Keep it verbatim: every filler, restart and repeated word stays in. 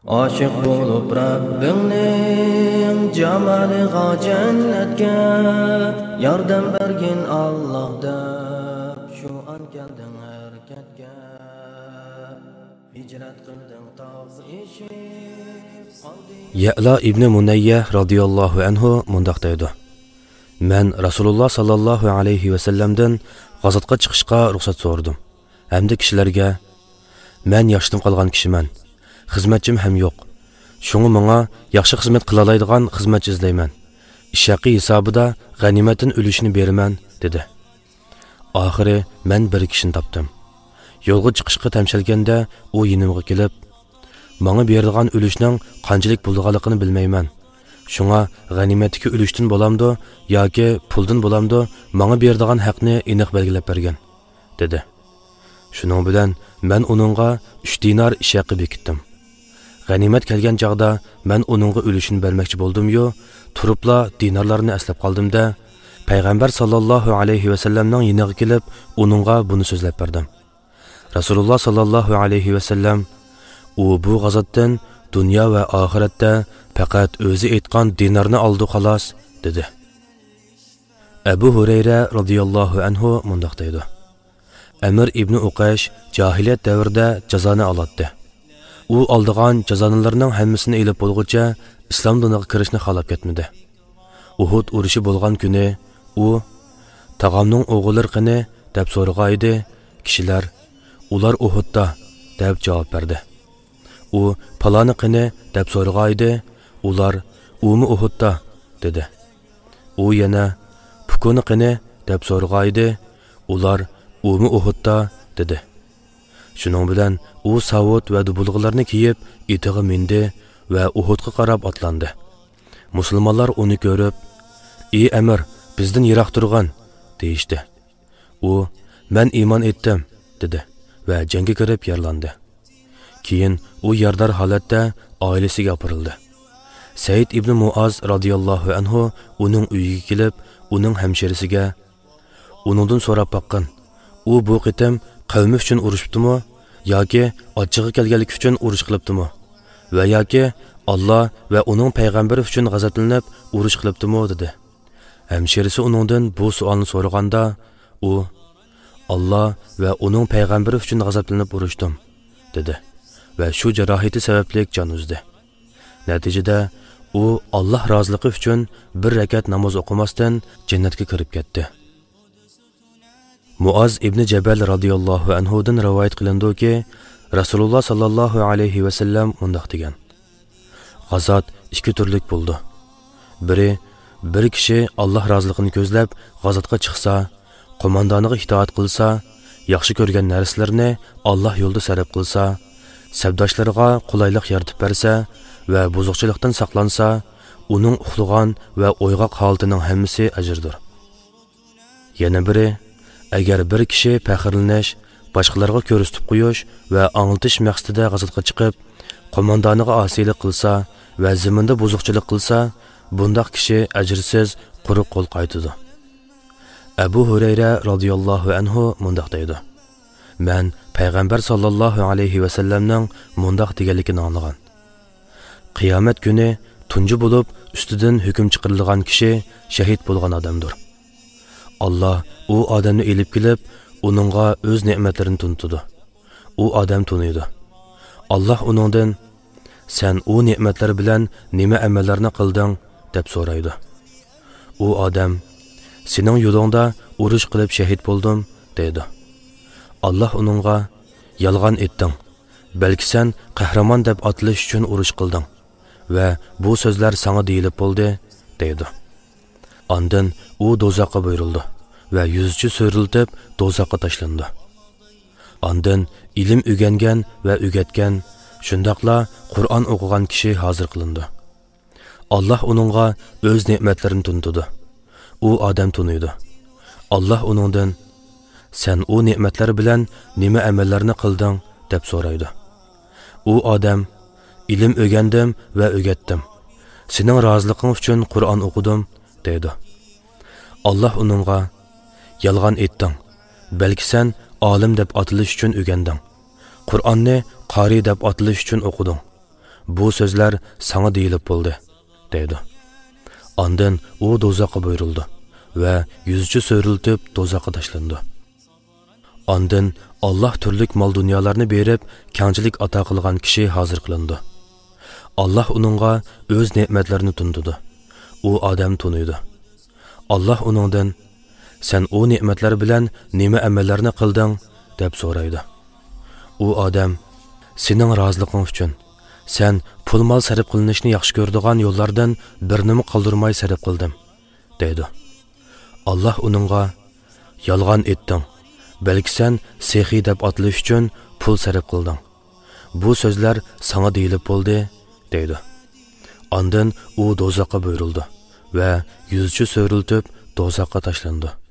ئاشىق بولۇپ رەببىڭنىڭ جامالىغا، جەننەتكە ياردەم بەرگىن ئاللاھ دەپ، شۇ ئان كەلدىڭ ھەرىكەتكە. ھىجرەت قىلدىڭ تاغ ئېشىپ قالدى. يەئلا ئىبنى مۇنەييە رازىياللاھۇ ئەنھۇ مۇنداق دەيدۇ: مەن رەسۇلۇللاھ ساللاللاھۇ ئەلەيھى ۋەسەللەمدىن غازاتقا چىقىشقا رۇخسەت سورىدىم ھەمدە كىشىلەرگە، مەن ياشتىن قالغان كىشىمەن، خىزمەتچىم ھەم يوق. شۇڭا ماڭا ياخشى خىزمەت قىلالايدىغان خىزمەتچى ئىزدەيمەن. ئىش ھەققى ھېسابىدا غەنىيمەتتىن ئۈلۈشنى بېرىمەن، دېدى. ئاخىرى مەن بىر كىشىنى تاپتىم. يولغا چىقىشقا تەمشەلگەندە ئۇ يېنىمغا كېلىپ، ماڭا بېرىدىغان ئۈلۈشنىڭ قانچىلىك بولىدىغانلىقىنى بىلمەيمەن. شۇڭا غەنىيمەتتىكى ئۈلۈشتىن بولامدۇ ياكى پۇلدىن بولامدۇ، ماڭا بېرىدىغان ھەقنى ئېنىق بەلگىلەپ بەرگىن، دېدى. شۇنىڭ بىلەن مەن ئۇنىڭغا ئۈچ دىنار ئىش ھەققى بېكىتتىم. غەنىيمەت كەلگەن چاغدا مەن ئۇنىڭغا ئۈلۈشىنى بەرمەكچى بولدۇميۇ، تۇرۇپلا دىنارلارنى ئەسلەپ قالدىم-دە، پەيغەمبەر ساللاللاھۇ ئەلەيھى ۋەسەللەمنىڭ يېنىغا كېلىپ، ئۇنىڭغا بۇنى سۆزلەپ بەردىم. رەسۇلۇللاھ ساللاللاھۇ ئەلەيھى ۋەسەللەم، ئۇ بۇ غازاتتىن دۇنيا ۋە ئاخىرەتتە پەقەت ئۆزى ئېيتقان دىنارنى ئالىدۇ، خالاس، دېدى. ئەبۇ ھۇرەيرە رازىياللاھۇ ئەنھۇ مۇنداق دەيدۇ: ئەمىر ئىبنى ئۇقەيش جاھىلىيەت دەۋرىدە جازانى ئالاتتى. ئۇ ئالىدىغان جازانىلىرىنىڭ ھەممىسىنى ئېلىپ بولغۇچە ئىسلام دىنىغا كىرىشنى خالاپ كەتمىدى. ئۇھۇد ئۇرۇشى بولغان كۈنى ئۇ، تاغامنىڭ ئوغۇللىرى قېنى؟ دەپ سورىغان ئىدى. كىشىلەر، ئۇلار ئۇھۇدتا، دەپ جاۋاب بەردى. ئۇ، پالانى قېنى؟ دەپ سورىغان ئىدى. ئۇلار، ئۇمۇ ئۇھۇدتا، دېدى. ئۇ يەنە، پۇكۇنى قېنى؟ دەپ سورىغان ئىدى. ئۇلار، ئۇمۇ ئۇھۇدتا، دېدى. شۇنىڭ بىلەن ئۇ ساۋۇت ۋە دۇبۇلغىلارنى كىيىپ، ئېتىغا مىندى ۋە ئۇھۇدقا قاراپ ئاتلاندى. مۇسۇلمانلار ئۇنى كۆرۈپ، ئى ئەمىر، بىزدىن يىراق تۇرغىن، دېيىشتى. ئۇ، مەن ئىمان ئېيتتىم، دېدى ۋە جەڭگە كىرىپ يارىلاندى. كېيىن ئۇ يارىدار ھالەتتە ئائىلىسىگە ئاپىرىلدى. سەئىد ئىبنى مۇئاز رازىياللاھۇ ئەنھۇ ئۇنىڭ ئۆيىگە كېلىپ، ئۇنىڭ ھەمشىرىسىگە، ئۇنىڭدىن سوراپ باققىن، ئۇ بۇ قېتىم قەۋمى ئۈچۈن ئۇرۇشۇپتىمۇ ياكى ئاچچىقى كەلگەنلىكى ئۈچۈن ئۇرۇش قىلىپتىمۇ ۋە ياكى ئاللا ۋە ئۇنىڭ پەيغەمبىرى ئۈچۈن غەزەپلىنىپ ئۇرۇش قىلىپتىمۇ، دېدى. ھەمشىرىسى ئۇنىڭدىن بۇ سوئالنى سورىغاندا، ئۇ، ئاللا ۋە ئۇنىڭ پەيغەمبىرى ئۈچۈن غەزەپلىنىپ ئۇرۇشتۇم، دېدى ۋە شۇ جاراھىتى سەۋەبلىك جان ئۈزدى. نەتىجىدە، ئۇ ئاللا رازىلىقى ئۈچۈن بىر رەكەت ناماز ئوقۇماستىن جەننەتكە كىرىپ كەتتى. مۇئاز ئىبنى جەبەل رازىياللاھۇ ئەنھۇدىن رىۋايەت قىلىنىدۇكى، رەسۇلۇللا ساللاللاھۇ ئەلەيھى ۋەسەللەم مۇنداق دېگەن: غازات ئىككى تۈرلۈك بولىدۇ. بىرى، بىر كىشى ئاللا رازىلىقىنى كۆزلەپ غازاتقا چىقسا، قوماندانىغا ئىتائەت قىلسا، ياخشى كۆرگەن نەرسىلىرىنى ئاللا يولىدا سەرپ قىلسا، سەپداشلىرىغا قولايلىق يارىتىپ بەرسە ۋە بۇزۇقچىلىقتىن ساقلانسا، ئۇنىڭ ئۇخلىغان ۋە ئويغاق ھالىتىنىڭ ھەممىسى ئەجىردۇر. يەنە بىرى، ئەگەر بىر كىشى پەخىرلىنىش، باشقىلارغا كۆرسىتىپ قويۇش ۋە ئاڭلىتىش مەقسىتىدە غازاتقا چىقىپ، قوماندانىغا ئاسىيلىق قىلسا ۋە زېمىندا بۇزۇقچىلىق قىلسا، بۇنداق كىشى ئەجىرسىز، قۇرۇق قول قايتىدۇ. ئەبۇ ھۇرەيرە رازىياللاھۇ ئەنھۇ مۇنداق دەيدۇ: مەن پەيغەمبەر ساللاللاھۇ ئەلەيھى ۋەسەللەمنىڭ مۇنداق دېگەنلىكىنى ئاڭلىغان: قىيامەت كۈنى تۇنجى بولۇپ ئۈستىدىن ھۆكۈم چىقىرىلغان كىشى شەھىت بولغان ئادەمدۇر. ئاللا ئۇ ئادەمنى ئېلىپ كېلىپ، ئۇنىڭغا ئۆز نېمەتلىرىنى تونۇتىدۇ. ئۇ ئادەم تونۇيدۇ. ئاللا ئۇنىڭدىن، سەن ئۇ نېمەتلەر بىلەن نېمە ئەمەللەرنى قىلدىڭ؟ دەپ سورايدۇ. ئۇ ئادەم، سېنىڭ يولۇڭدا ئۇرۇش قىلىپ شەھىت بولدۇم، دەيدۇ. ئاللا ئۇنىڭغا، يالغان ئېيتتىڭ، بەلكى سەن قەھرىمان دەپ ئاتىلىش ئۈچۈن ئۇرۇش قىلدىڭ ۋە بۇ سۆزلەر ساڭا دېيىلىپ بولدى، دەيدۇ. ئاندىن ئۇ دوزاخقا بۇيرۇلىدۇ ۋە يۈزىچە سۈرۈلتۈپ دوزاخقا تاشلىنىدۇ. ئاندىن ئىلىم ئۆگەنگەن ۋە ئۆگەتكەن، شۇنداقلا قۇرئان ئوقۇغان كىشى ھازىر قىلىنىدۇ. ئاللا ئۇنىڭغا ئۆز نېمەتلىرىنى تونۇتىدۇ. ئۇ ئادەم تونۇيدۇ. ئاللا ئۇنىڭدىن، سەن ئۇ نېمەتلەر بىلەن نېمە ئەمەللەرنى قىلدىڭ؟ دەپ سورايدۇ. ئۇ ئادەم، ئىلىم ئۆگەندىم ۋە ئۆگەتتىم. سېنىڭ رازىلىقىڭ ئۈچۈن قۇرئان ئوقۇدۇم، دەيدۇ. ئاللا ئۇنىڭغا، يالغان ئېيتتىڭ، بەلكى سەن ئالىم دەپ ئاتىلىش ئۈچۈن ئۆگەندىڭ، قۇرئاننى قارىي دەپ ئاتىلىش ئۈچۈن ئوقۇدۇڭ. بۇ سۆزلەر ساڭا دېيىلىپ بولدى، دەيدۇ. ئاندىن ئۇ دوزاخقا بۇيرۇلىدۇ ۋە يۈزىچە سۆرۈلتۈپ دوزاخقا تاشلىنىدۇ. ئاندىن ئاللاھ تۈرلۈك مال-دۇنيالارنى بېرىپ، كەڭچىلىك ئاتا قىلغان كىشى ھازىر قىلىنىدۇ. ئاللاھ ئۇنىڭغا ئۆز نېمەتلىرىنى تونۇتىدۇ. ئۇ ئادەم تونۇيدۇ. ئاللاھ ئۇنىڭدىن، «سەن ئۇ نېمەتلەر بىلەن نېمە ئەمەللەرنى قىلدىڭ؟» دەپ سورايدۇ. ئۇ ئادەم، «سېنىڭ رازىلىقىڭ ئۈچۈن، سەن پۇل-مال سەرپ قىلىنىشنى ياخشى كۆرىدىغان يوللاردىن بىرىنىمۇ قالدۇرماي سەرپ قىلدىم» دەيدۇ. ئاللاھ ئۇنىڭغا، «يالغان ئېيتتىڭ، بەلكى سەن سېخىي دەپ ئاتىلىش ئۈچۈن پۇل سەرپ قىلدىڭ. بۇ سۆزلەر ساڭا دېيىلىپ بولدى» دەيدۇ. ئاندىن ئۇ دوزاخقا بۇيرۇلىدۇ ۋە يۈزىچە سۆرۈلتۈپ دوزاخقا تاشلىنىدۇ.